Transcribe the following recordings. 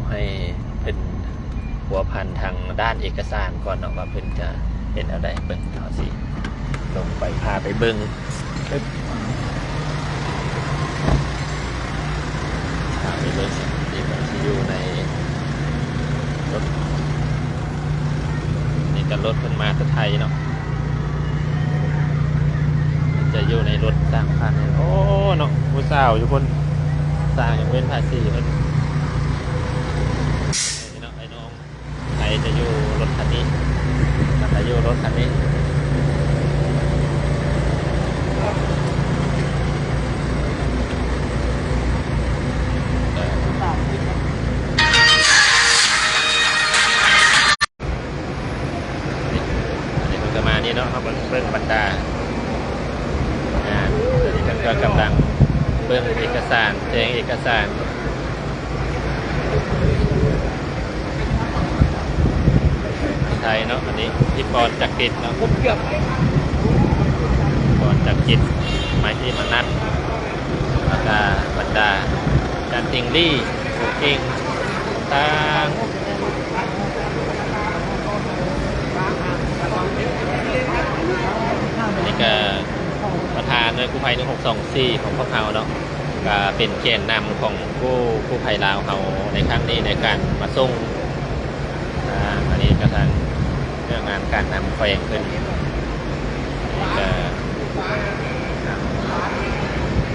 ໃຫ້ເພິ່ນພົວພັນທາງດ້ານເອກະສານກ່ອນເນາະ ວ່າເພິ່ນຈະເປັນແນວໃດ. ເບິ່ງ ເຮົາຊິລົງໄປ ພາໄປເບິ່ງ ພາໄປເບິ່ງ ທີ່ເພິ່ນຊິຢູ່ໃນລົດ. ນີ້ກໍລົດເພິ່ນມາແຕ່ໄທເນາະ ຈະຢູ່ໃນລົດສ້າງພັນ. ໂອ້ເນາະ ຜູ້ສາວຢູ່ພຸ້ນ ສ້າງຍັງເວັ້ນພາສີເພິ່ນ. ນີ້ເນາະ ໄອ້ນ້ອງໄທຈະຢູ່ລົດຄັນນີ້ ແລ້ວກໍຢູ່ລົດຄັນນີ້. ອັນນີ້ເພິ່ນກໍມານີ້ເນາະ ເຮົາເບິ່ງ ເບິ່ງບັນດາ ອ່າ ອັນນີ້ເພິ່ນກໍກຳລັງເບິ່ງເອກະສານ ແຈ້ງເອກະສານໄທເນາະ. ອັນນີ້ ພິກອນຈັກກິດເນາະ ພິກອນຈັກກິດ ໄມຕີມະນັດ ແລ້ວກະບັນດາ ຈັນຕິງລີ ໂກເກັ່ງຕ່າງ. ອັນນີ້ກະປະທານໜ່ວຍກູ້ໄພໜຶ່ງຫົກສອງສີ່ຂອງພວກເຮົາເນາະ ກະເປັນແກນນຳຂອງກູ້ ກູ້ໄພລາວເຮົາໃນຄັ້ງນີ້ ໃນການມາສົ່ງ ອ່າ ອັນນີ້ກະທາງເລື່ອງງານການນຳແຂວງເພິ່ນ ນີ້ກະ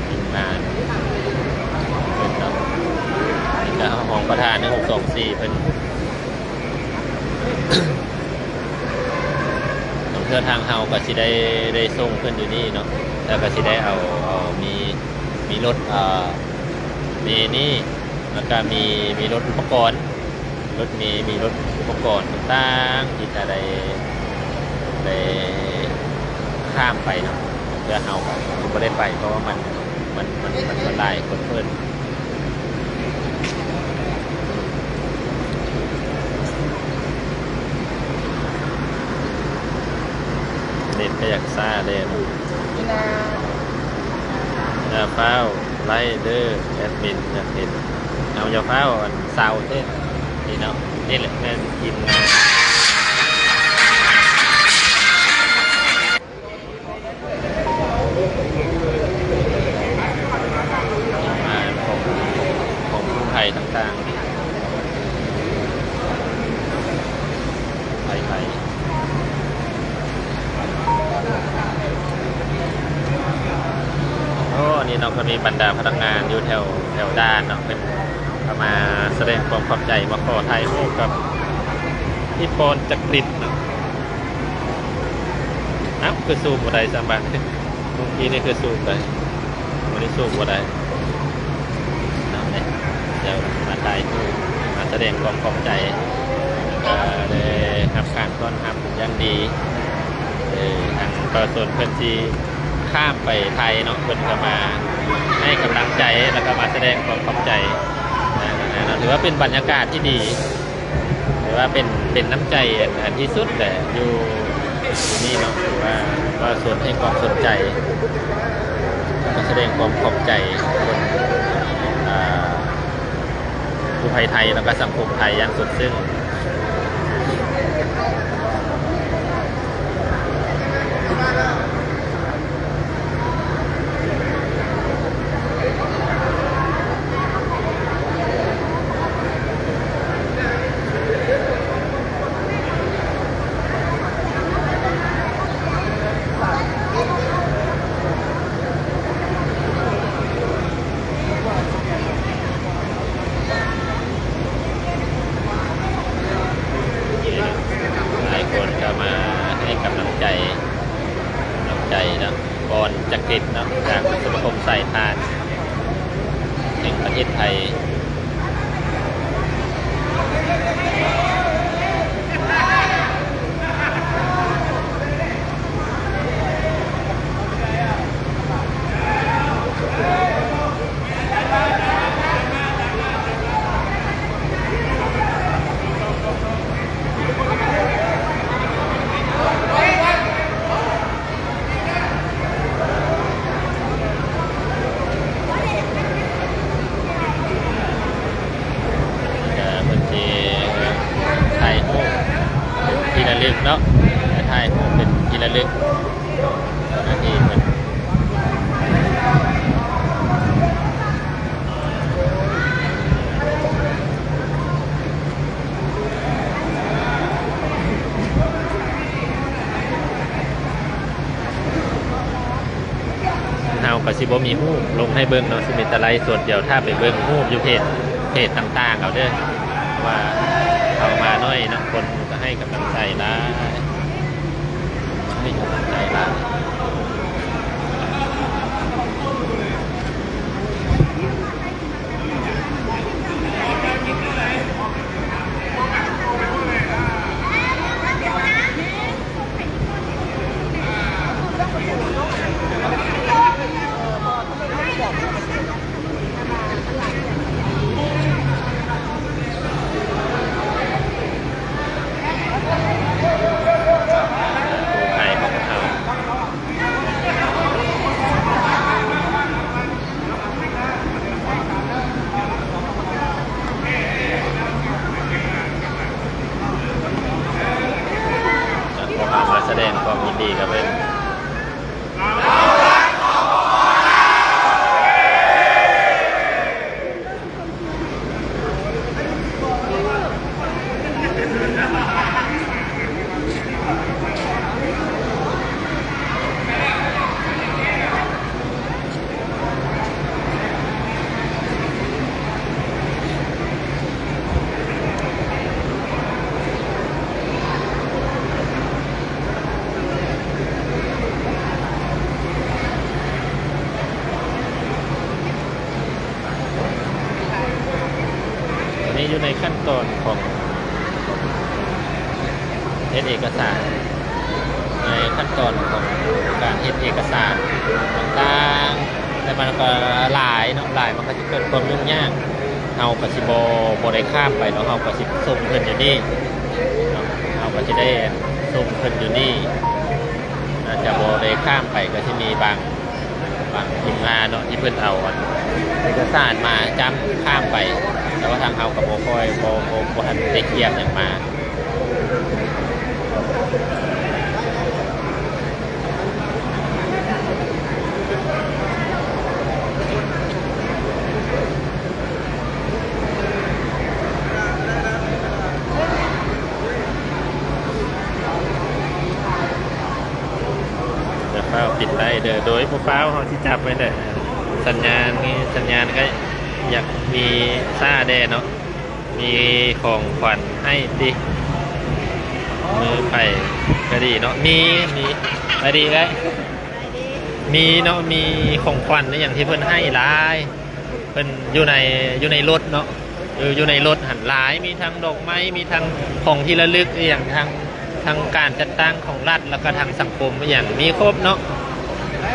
ທີມງານເພິ່ນເນາະ ນີ້ກະຮອງປະທານໜຶ່ງຫົກສອງສີ່ເພິ່ນ. ບາງເທື່ອທາງເຮົາກໍຊິໄດ້ ໄດ້ສົ່ງເພິ່ນຢູ່ນີ້ເນາະ ແລ້ວກໍຊິໄດ້ເອົາ ເອົາ ມີ ມີລົດ ເອີ ມີນີ້ ແລ້ວກໍມີ ມີລົດອຸປະກອນ ລົດເມ ມີລົດອຸປະກອນຕ່າງໆ ທີ່ຈະໄດ້ ໄດ້ຂ້າມໄປເນາະ. ບາງເທື່ອເຮົາກໍບໍ່ໄດ້ໄປ ເພາະວ່າມັນ ມັນ ມັນ ມັນສ່ວນຫຼາຍຄົນເພິ່ນ ເນັດກໍຢາກຊ້າແດ່ເນາະ. ຢ່າຟ້າວໄລ່ເດີ ແອັດມິນຢາກເຫັນ. ເອົາ ຢ່າຟ້າວ ອັນ ເຊົາເທດ ນີ້ເນາະ. ນີ້ແຫຼະແມ່ນທີມງານ ຂອງ ຂອງຜູ້ໄທຕ່າງໆ ໄທໄທ. ໂອ້ ອັນນີ້ເນາະ ກໍມີບັນດາພະນັກງານຢູ່ແຖວ ແຖວດ່ານເນາະ ເພິ່ນກໍມາສະແດງຄວາມຂອບໃຈ ມາຂໍຖ່າຍຮູບກັບ ອີປອນຈັກກຣິດເນາະ. ອ້າວ ຄືຊູມບໍ່ໄດ້ຊ້ຳບາດ ເມື່ອກີ້ນີ້ຄືຊູມໄດ້ ມື້ນີ້ຊູມບໍ່ໄດ້ເນາະ. ດຽວມາຖ່າຍຮູບ ມາສະແດງຄວາມຂອບໃຈ ເອີ ໄດ້ຮັບການຕ້ອນຮັບຢ່າງດີ ເອີ ທາງປະຊາຊົນເພິ່ນທີ່ຂ້າມໄປໄທເນາະ ເພິ່ນກໍມາໃຫ້ກຳລັງໃຈ ແລ້ວກໍມາສະແດງຄວາມຂອບໃຈ ເນາະ. ຖືວ່າເປັນບັນຍາກາດທີ່ດີ ຖືວ່າເປັນ ເປັນນ້ຳໃຈອັນ ອັນທີ່ສຸດແຫຼະ ຢູ່ ຢູ່ນີ້ເນາະ. ຖືວ່າປະຊາຊົນໃຫ້ຄວາມສົນໃຈ ແລ້ວກໍສະແດງຄວາມຂອບໃຈຄົນ ອ່າ ກູ້ໄພໄທ ແລ້ວກໍສັງຄົມໄທຢ່າງສຸດຊຶ້ງ. ຫຼາຍຄົນກໍມາໃຫ້ກຳລັງໃຈ ກຳລັງໃຈເນາະ ປອນຈັກກຣິດເນາະ ຈາກສະມາຄົມສາຍທານແຫ່ງປະເທດໄທ. ກະ ລະລຶກໜ້າທີ່ເພິ່ນ. ເຮົາກໍຊິບໍ່ມີຮູບລົງໃຫ້ເບິ່ງເນາະ, ຊິມີແຕ່ໄລຟ໌ສົດ. ດຽວຖ້າໄປເບິ່ງຮູບຢູ່ເພຈ ເພຈຕ່າງໆເອົາເດີ ວ່າເຮົາມາໜ້ອຍເນາະ, ຄົນກໍໃຫ້ກຳລັງໃຈຫຼາຍ ໃຫ້ກຳລັງໃຈຫຼາຍ. ມາສະແດງຄວາມຍິນດີກັບເພິ່ນ. ອັນນີ້ຢູ່ໃນຂັ້ນຕອນຂອງເຮັດເອກະສານ, ໃນຂັ້ນຕອນຂອງການເຮັດເອກະສານຕ່າງໆ, ແຕ່ມັນກໍຫຼາຍເນາະ, ຫຼາຍມັນກໍຊິເກີດຄວາມຫຍຸ້ງຍາກ. ເຮົາກໍຊິບໍ່ ບໍ່ໄດ້ຂ້າມໄປເນາະ, ເຮົາກໍຊິສົ່ງເພິ່ນຢູ່ນີ້ເນາະ, ເຮົາກໍຊິໄດ້ສົ່ງເພິ່ນຢູ່ນີ້, ອາດຈະບໍ່ໄດ້ຂ້າມໄປ, ກໍຊິມີບາງ ບາງທີມງານເນາະ ທີ່ເພິ່ນເອົາອັນເອກະສານມາຈ້ຳຂ້າມໄປ, ແຕ່ວ່າທາງເຮົາກໍບໍ່ຄ່ອຍ ບໍ່ ບໍ່ ບໍ່ທັນໄດ້ກຽມຫຍັງມາ. ຢ່າຟ້າວປິດໄລເດີ, ໂດຍບໍ່ຟ້າວເຮົາຊິຈັບໄວ້ເດີ. ສັນຍານນີ້ ສັນຍານກໍຢາກມີຊ້າແດ່ເນາະ, ມີຂອງຂວັນໃຫ້ຕິ ມື້ໄປກໍດີເນາະ. ມີ ມີ ໄປດີເອີຍ, ມີເນາະ, ມີຂອງຂວັນອີ່ຫຍັງທີ່ເພິ່ນໃຫ້ຫຼາຍ. ເພິ່ນຢູ່ໃນ ຢູ່ໃນລົດເນາະ, ເອີ ຢູ່ໃນລົດຫັ້ນຫຼາຍ, ມີທັງດອກໄມ້ ມີທັງຂອງທີ່ລະລຶກອີ່ຫຍັງ, ທັງ ທັງການຈັດຕັ້ງຂອງລັດ ແລ້ວກໍທາງສັງຄົມອີ່ຫຍັງ ມີຄົບເນາະ,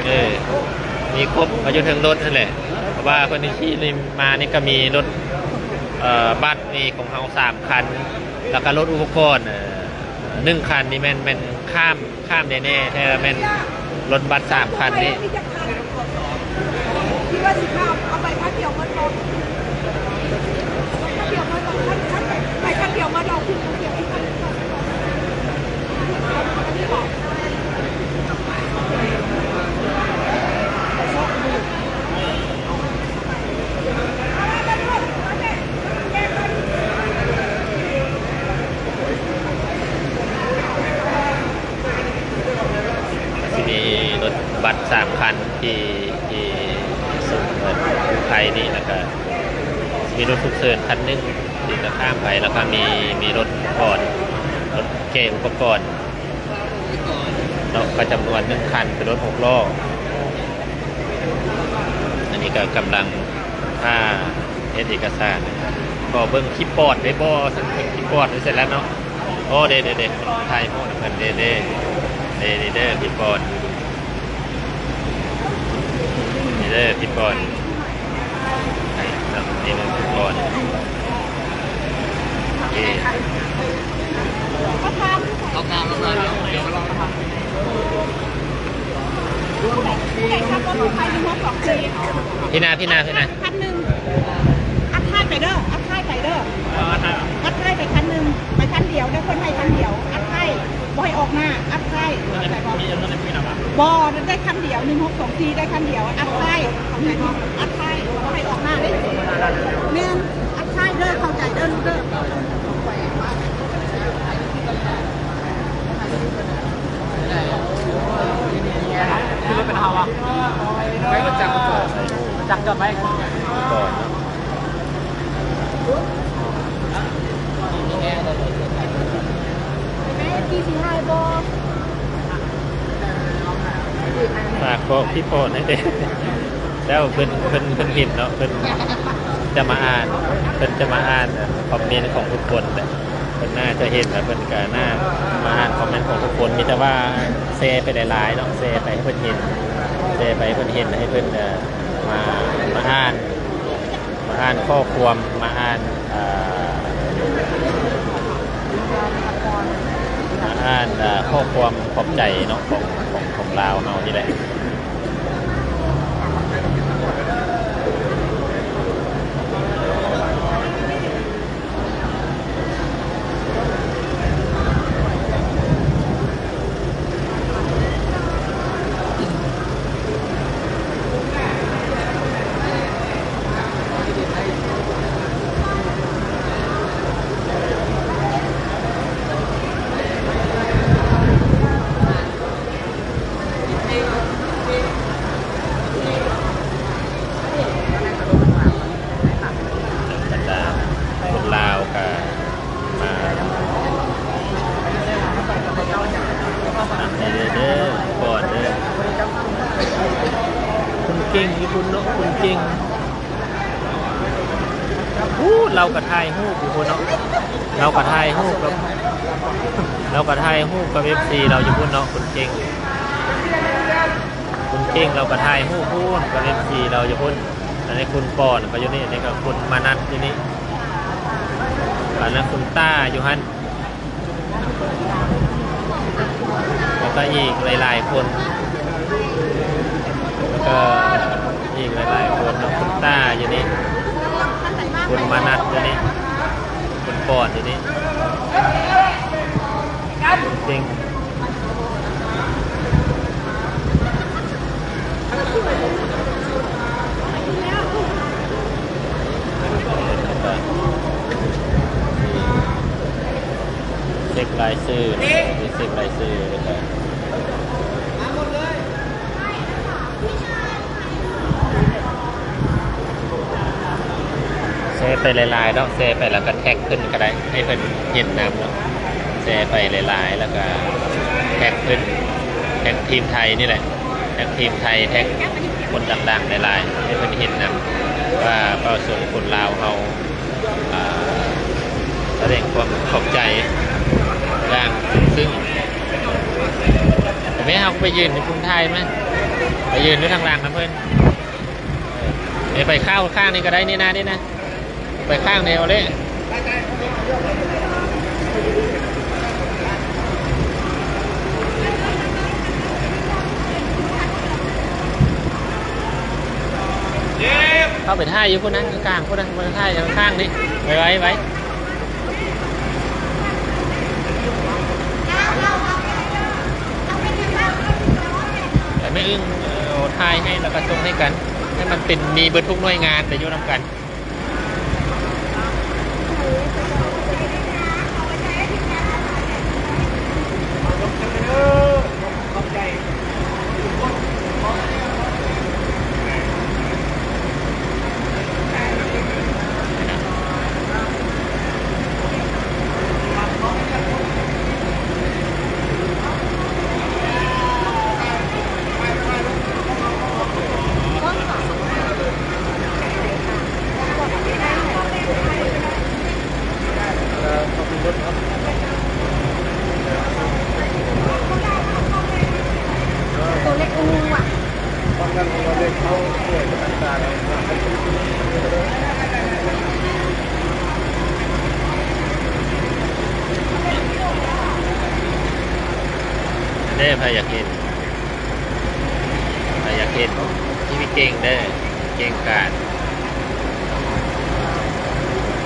ເອີ ມີຄົບ ມາຢູ່ເທິງລົດຫັ້ນແຫຼະ. ເພາະວ່າເພິ່ນຂີ່ມານີ້ກໍມີລົດ ເອີ ບັສນີ້ຂອງເຮົາສາມຄັນ, ແລ້ວກໍລົດອຸປະກອນ ເອີ ໜຶ່ງຄັນນີ້ແມ່ນ ແມ່ນຂ້າມ ຂ້າມແນ່ໆ ແທ້ແມ່ນລົດບັສສາມຄັນນີ້. ກໍຊິມີລົດບັສສາມຄັນທີ່ ທີ່ສູນກູ້ໄພນີ້, ແລ້ວກະຊິມີລົດສຸກເສີນຄັນໜຶ່ງທີ່ຈະຂ້າມໄປ, ແລ້ວກະມີ ມີລົດອຸປະກອນ ລົດເກັບອຸປະກອນເນາະ, ກໍຈຳນວນໜຶ່ງຄັນເປັນລົດຫົກລໍ້. ອັນນີ້ກໍກຳລັງຖ້າເຮັດເອກະສານ, ຂໍເບິ່ງຄີບອດໄດ້ບໍ່? ຄັນເບິ່ງຄີບອດໄດ້ເສັດແລ້ວເນາະ. ໂອ້ ເດ້ ເດ້ ເດ້ ຖ່າຍຮູບນຳກັນເດ້ ເດ້ ເດ້ ນີ້ເດີ ພີ່ປອນ ນີ້ເດີ ພີ່ປອນ ນີ້ເດີ ພີ່ປອນ ເດ້ ເອົາກາງລົງມາ ດຽວ ດຽວລອງ ພີ່ນາ ພີ່ນາ ພີ່ນາ ຄັນໜຶ່ງ ອັດທ້າຍໄປເດີ ອັດທ້າຍໄປເດີ ເອີ ອັດທ້າຍ ອັດທ້າຍໄປຄັນໜຶ່ງ ໄປຄັນດຽວເດີ ເພິ່ນໃຫ້ຄັນດຽວ ອັດທ້າຍ ບໍ່ໃຫ້ອອກໜ້າ ອັດທ້າຍ ເຂົ້າໃຈບໍ່? ບໍ່ ໄດ້ຄັນດຽວ ໜຶ່ງຫົກສອງສີ່ ໄດ້ຄັນດຽວ ອັດທ້າຍ ເຂົ້າໃຈບໍ່? ອັດທ້າຍ ບໍ່ໃຫ້ອອກໜ້າເດ້. ແມ່ນ ອັດທ້າຍເດີ ເຂົ້າໃຈເດີລູກເດີ. ຄືລົດເປັນເຮົາວະ ໄປລົດຈັກ ຈັກຈອດໄວ້ກ່ອນເນາະ. ຝາກບອກພີ່ປອນໃຫ້ແດ່ ແລ້ວເພິ່ນ ເພິ່ນ ເພິ່ນເຫັນເນາະ ເພິ່ນຈະມາອ່ານ ເພິ່ນຈະມາອ່ານຄອມເມັນຂອງທຸກຄົນແຫຼະ. ເພິ່ນໜ້າຈະເຫັນ ແລ້ວເພິ່ນກໍໜ້າມາອ່ານຄອມເມັນຂອງທຸກຄົນ. ມີແຕ່ວ່າແຊໄປຫຼາຍໆເນາະ ແຊໄປໃຫ້ເພິ່ນເຫັນ ແຊໄປໃຫ້ເພິ່ນເຫັນ ໃຫ້ເພິ່ນ ເອີ ມາ ມາອ່ານ ມາອ່ານຂໍ້ຄວາມ ມາອ່ານ ເອີ ມາອ່ານ ເອີ ຂໍ້ຄວາມຂອບໃຈເນາະ ຂອງ ຂອງ ຂອງລາວເຮົານີ້ແຫຼະ. ບັນດາຄົນລາວກໍມານຳໃຫ້ເດີ ເດີ ກ່ອນເດີ. ຄົນເກັ່ງຢູ່ພຸ້ນເນາະ ຄົນເກັ່ງ. ໂອ້ ລາວກໍຖ່າຍຮູບຢູ່ພຸ້ນເນາະ ລາວກໍຖ່າຍຮູບກັບ ລາວກໍຖ່າຍຮູບກັບເອັຟຊີລາວຢູ່ພຸ້ນເນາະ ຄົນເກັ່ງ ຄົນເກັ່ງລາວກໍຖ່າຍຮູບພຸ້ນກັບເອັຟຊີລາວຢູ່ພຸ້ນ. ອັນນີ້ຄຸນປອນກໍຢູ່ນີ້ ນີ້ກໍຄຸນມານັດຢູ່ນີ້ ອັນນັ້ນຄຸນຕ້າຢູ່ຫັ້ນ. ແລ້ວກໍອີກຫຼາຍໆຄົນ ແລ້ວກໍອີກຫຼາຍໆຄົນເນາະ ຄຸນຕ້າຢູ່ນີ້ ຄຸນມານັດຢູ່ນີ້ ຄຸນປອນຢູ່ນີ້ ເກັ່ງ. ເຊັກລາຍຊື່ ເຊັກລາຍຊື່ ແຊໄປຫຼາຍໆເນາະ ແຊໄປແລ້ວກໍແທັກເພິ່ນກໍໄດ້ ໃຫ້ເພິ່ນເຫັນນຳເນາະ ແຊໄປຫຼາຍໆ ແລ້ວກໍແທັກເພິ່ນ ແທັກທີມໄທນີ້ແຫຼະ ແທັກທີມໄທ ແທັກຄົນດັງໆຫຼາຍໆ ໃຫ້ເພິ່ນເຫັນນຳວ່າປະຊາຊົນຄົນລາວເຮົາ ອ່າ ສະແດງຄວາມຂອບໃຈຢ່າງເຊິ່ງ ແມ່ເຮົາໄປຢືນຢູ່ພຸ້ນ ຖ່າຍມາ ໄປຢືນຢູ່ທາງຫຼັງນຳເພິ່ນ. ເອີ ໄປຂ້າງ ຂ້າງນີ້ກໍໄດ້ ນີ້ນະ ນີ້ນະ ໄປຂ້າງແນວເລີຍ ເຂົ້າໄປຖ່າຍຢູ່ພຸ້ນນະ ກາງພຸ້ນນະ ບໍ່ໄດ້ຖ່າຍຂ້າງນີ້ ໄວໆ ໄວ. ແຕ່ແມ່ອຶ້ງ ເອີ ຖ່າຍໃຫ້ ແລ້ວກໍສົ່ງໃຫ້ກັນ ໃຫ້ມັນເປັນ ມີເບິດທຸກໜ່ວຍງານໄປຢູ່ນຳກັນ. ໂຕເລັກກວ່າ ເດ້ ໃຜຢາກເຫັນ ໃຜຢາກເຫັນ ທີ່ມີເກັ່ງເດ້ ເກັ່ງການ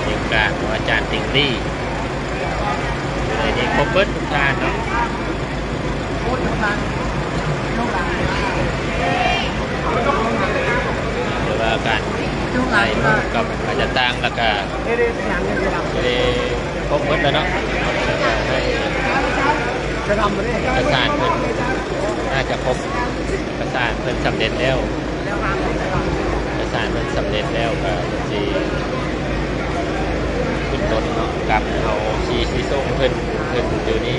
ເກັ່ງການຂອງອາຈານຕິງລີ. ນີ້ຄົບເບິດທຸກທ່ານເນາະ ແຕ່ວ່າການຖ່າຍຮູບກັບອາຈານຕ່າງ ແລ້ວກະ ໄດ້ຄົບເບິດແລ້ວເນາະ ແລ້ວກະໃຫ້ປະສານເພິ່ນ ໜ້າຈະຄົບ ປະສານເພິ່ນສຳເລັດແລ້ວ ປະສານເພິ່ນສຳເລັດແລ້ວ ກະຊິຂຶ້ນລົດເນາະ ກັບ ເຮົາຊິ ຊິສົ່ງເພິ່ນ ເພິ່ນຢູ່ນີ້.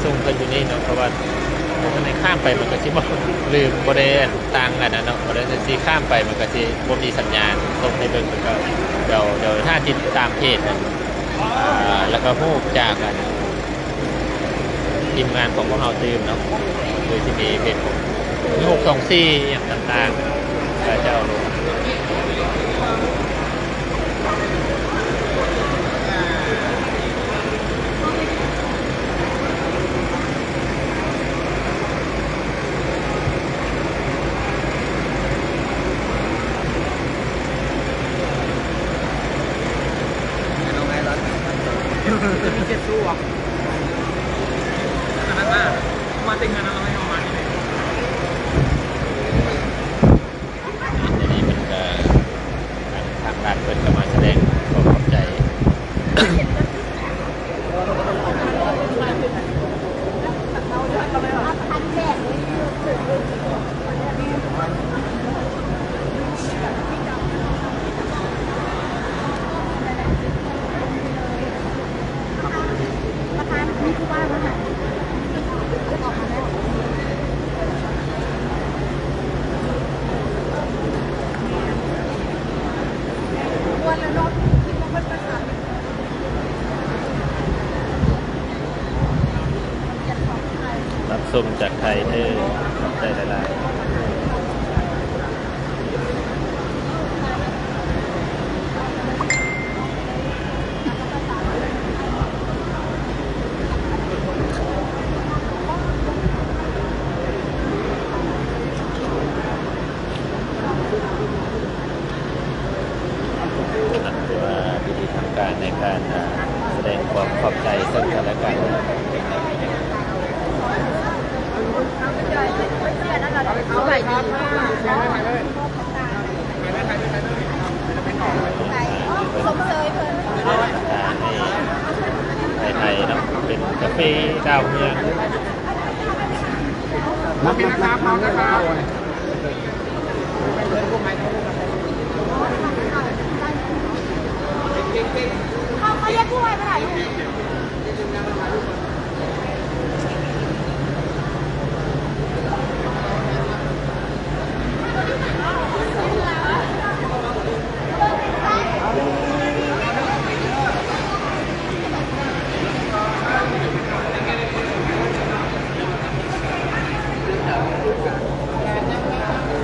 ສົ່ງເພິ່ນຢູ່ນີ້ເນາະ ເພາະວ່າ ຄັນໃຫ້ຂ້າມໄປມັນກະຊິບໍ່ ຫຼື ບໍ່ໄດ້ອັນຕັ້ງອັນນັ້ນເນາະ ບໍ່ໄດ້ ຊິຂ້າມໄປມັນກະຊິບໍ່ມີສັນຍານ ສົ່ງໃຫ້ເບິ່ງຄືເກົ່າ. ດຽວ ດຽວຖ້າຕິດຕາມເພຈນັ້ນ ອ່າ ແລ້ວກະຮູບຈາກອັນ ທີມງານຂອງພວກເຮົາຕື່ມເນາະ ຄືຊິມີເພຈຂອງ ຫົກສອງສີ່ ອີ່ຫຍັງຕ່າງໆ ກະຈະເອົາລົງ. ອັນນີ້ເພິ່ນກະ ທາງລັດເພິ່ນກະມາສະແດງຄວາມຂອບໃຈ. ຮັບຊົມຈາກໄທເດີ້ ຂອບໃຈຫຼາຍໆ. ຖືວ່າພິທີທາງການໃນການ ອ່າ ສະແດງຄວາມຂອບໃຈເຊິ່ງກັນແລະກັນ. ສະບາຍດີ. ຊົມເຊີຍເພິ່ນ ອ່າ ໃຫ້ໄທໆເນາະ ເປັນກາເຟດາວເຮືອງ. ມາ ມາ ມາ ມາ ເຂົາ ເຂົາເຮັດຜູ້ໄວ້ບໍ່ໄດ້.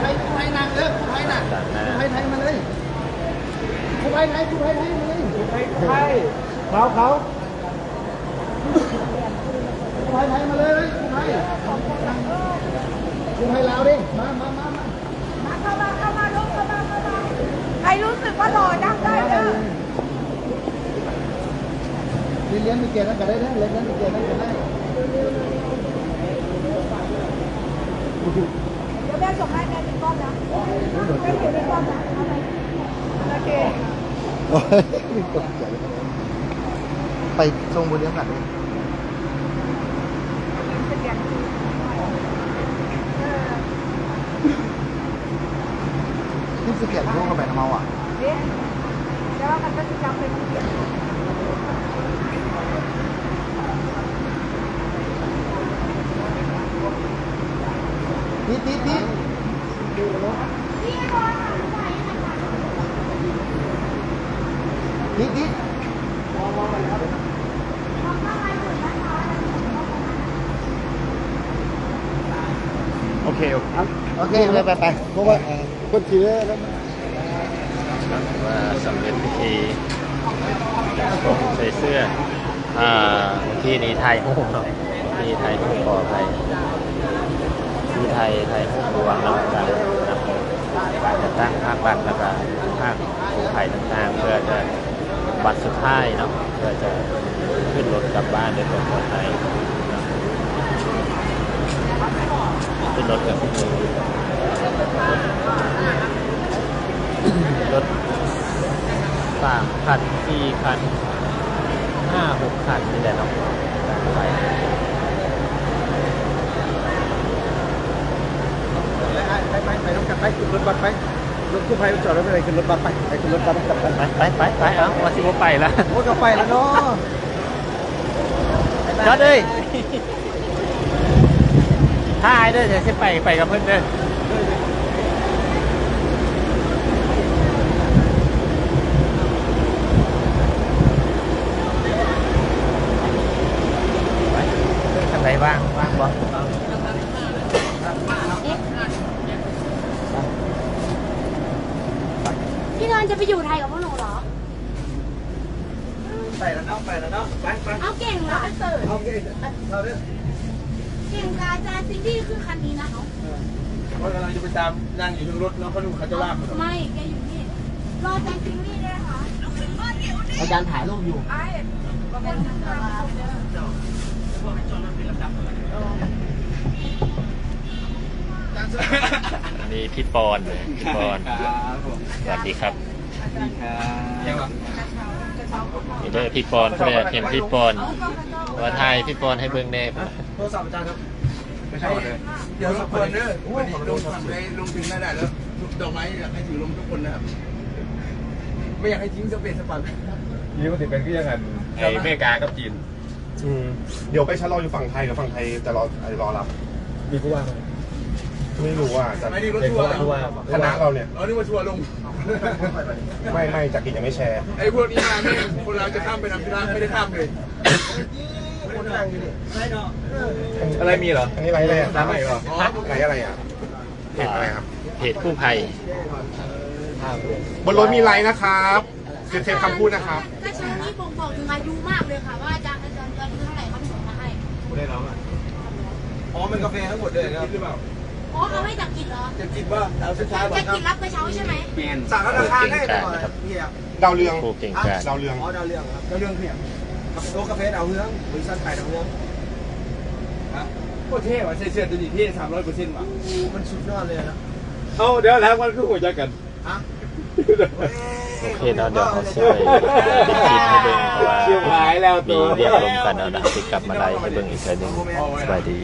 ໃຫ້ໄທ ໃຫ້ໄທມາເລີຍ ໃຫ້ໄທ ໃຫ້ໄທມາເລີຍ ໃຫ້ໄທ ໃຫ້ໄທມາເລີຍ ໃຫ້ໄທ ໃຫ້ໄທ ເຂົາ ເຂົາ ກູ້ໄພໄທມາເລີຍ ກູ້ໄພ ກູ້ໄພລາວເດ້ ມາ ມາ ມາ ມາ ມາ ເຂົ້າມາ ເຂົ້າມາ ລູກ ເຂົ້າມາ ເຂົ້າມາ ໃຜຮູ້ສຶກວ່າຫຼໍ່ ນັ່ງໄດ້ເດີ ລຽນ ລຽນໄປແກ່ນັ້ນກະໄດ້ເດີ ລຽນໄປແກ່ນັ້ນກະໄດ້ ດຽວແມ່ສົ່ງໃຫ້ແມ່ເປັນກ້ອນນະ ແມ່ເປັນກ້ອນນະ ໂອເຄ ໂອ້ຍ ຕົກໃຈ ໄປສົ່ງບໍ່ລຽນກັນເດ້ ສະແກນ ເອີ ສະແກນໂທເຂົ້າໄປນຳເຮົາອະ ເດ້ ແຕ່ວ່າມັນກໍຊິຈັບເປັນ ຕິດ ຕິດ ຕິດ ຕິດ ຕິດ ໂອເຄ ໂອເຄ ໂອເຄ ໄປ ໄປ ໄປ ເພາະວ່າ ເອີ ຄົນຊິເລີຍແລ້ວ ວ່າສຳເລັດພິທີ ໃສ່ເສື້ອ ອ່າ ເມື່ອກີ້ນີ້ຖ່າຍຮູບເນາະ ເມື່ອກີ້ນີ້ຖ່າຍຮູບ ຂໍອະໄພ ຄືຖ່າຍ ຖ່າຍຮູບລວມເນາະ ກະ ການຈັດຕັ້ງພາກລັດ ແລ້ວກະພາກກູ້ໄພຕ່າງໆ ເພື່ອຈະ ບັດສຸດທ້າຍເນາະ ເພື່ອຈະຂຶ້ນລົດກັບບ້ານດ້ວຍຄວາມປອດໄພເນາະ ຂຶ້ນລົດກັບ ລົດສາມຄັນ ສີ່ຄັນ ຫ້າຫົກຄັນນີ້ແຫຼະເນາະ ໄປ ໄປ ໄປ ໄປນຳກັນໄປ ຂຶ້ນລົດບັດໄປ. ລົດກູ້ໄພມັນຈອດໄວ້ບໍ່ໄດ້ ຂຶ້ນລົດບັດໄປ ໄປຂຶ້ນລົດບັດນຳກັນໄປ ໄປ ໄປ ໄປ ເອົາ ວ່າຊິບໍ່ໄປລະ ໂອ້ ກໍໄປລະເນາະ ຈອດເອີຍ ຖ້າອ້າຍເດີ ດຽວຊິໄປ ໄປກັບເພິ່ນເດີ ຄັນໃດວ່າງ ວ່າງບໍ່? พี่นนท์จะไปอยู่ไทยกับพวกหนูเหรอ? ໄປແລ້ວເນາະ ໄປແລ້ວເນາະ ໄປ ໄປ เอาเก่งเหรอ? ເອົາເດ້ ເອົາເດີ เก่งกับอาจารย์ซินดี้ขึ้นคันนี้นะ เออ เฮากำลังจะไปตามนั่งอยู่เทิงรถเนาะ เขาดูเขาจะว่า ไม่ แกอยู่นี่ รออาจารย์ซินดี้ด้วยนะคะ อาจารย์ถ่ายรูปอยู่ ไอ้ อันนี้พี่ปอน พี่ปอน ครับผม สวัสดีครับ สวัสดีครับ นี่เด้อพี่ปอน ผู้ใดอยากเห็นพี่ปอน ว่าถ่ายพี่ปอนให้เบิ่งแน่ โทรศัพท์อาจารย์ครับ ไม่ใช่เลย เดี๋ยวรบกวนเด้อ โอ้ย วันนี้ลงถึงได้ ลงถึงได้แล้ว ดอกไม้อยากให้ถือลงทุกคนนะครับ ไม่อยากให้ทิ้งสเปซสปะ นี่มันสิเป็นคือจั่งอัน ไอ้อเมริกากับจีน อืม เดี๋ยวไปชะลออยู่ฝั่งไทย เดี๋ยวฝั่งไทยจะรอ รอรับ มีผู้ว่าไหม? ไม่รู้ว่า จะ ไม่ได้รถทัวร์เหรอ? ผู้ว่า คณะเราเนี่ย อ๋อ นึกว่าทัวร์ลง ไม่ ไม่ จักริดยังไม่แชร์ ไอ้พวกนี้มาแม่ง คนลาวจะข้ามไปทำธุระ ไม่ได้ข้ามเลย อะไรมีเหรอ? อันนี้ไลฟ์อะไรอะครับ? ไลฟ์อะไรอะ? เพจอะไรครับ? เพจกู้ภัย บนรถมีไลฟ์นะครับ เซฟ เซฟคำพูดนะครับ กระเช้านี้บ่งบอกถึงอายุมากเลยค่ะ ว่าอาจารย์ อาจารย์อายุเท่าไหร่เขาถึงมาให้ ไม่ได้ร้องอ่ะ อ๋อ มันกาแฟทั้งหมดเลยครับ อ๋อ เอาให้จักริดเหรอ? จักริดว่า เอาสุดท้ายบอกครับ จักริดรับกระเช้าใช่ไหม? แม่น สามธนาคารได้ไหมครับ? ดาวเรือง ผู้เก่งกาจ ดาวเรือง อ๋อ ดาวเรืองครับ ดาวเรืองคือหยัง? โต๊ะกาแฟดาวเรือง บริษัทขายดาวเรือง ครับ โคตรเท่ว่ะ ใส่เสื้อตัวนี้เท่ สามร้อยเปอร์เซ็นต์ ว่ะ โอ้ มันสุดยอดเลยนะ เอ้า เดี๋ยวแล้วมันคือฮู้จักกัน ฮะ? โอเคเนาะ เดี๋ยวเฮาสิไปเฮ็ดคลิปให้เบิ่ง เพราะว่า ชิบหายแล้ว มีเวียกร่วมกันเนาะ เดี๋ยวเฮาสิกลับมาไลฟ์ให้เบิ่งอีกเทื่อหนึ่ง สบายดี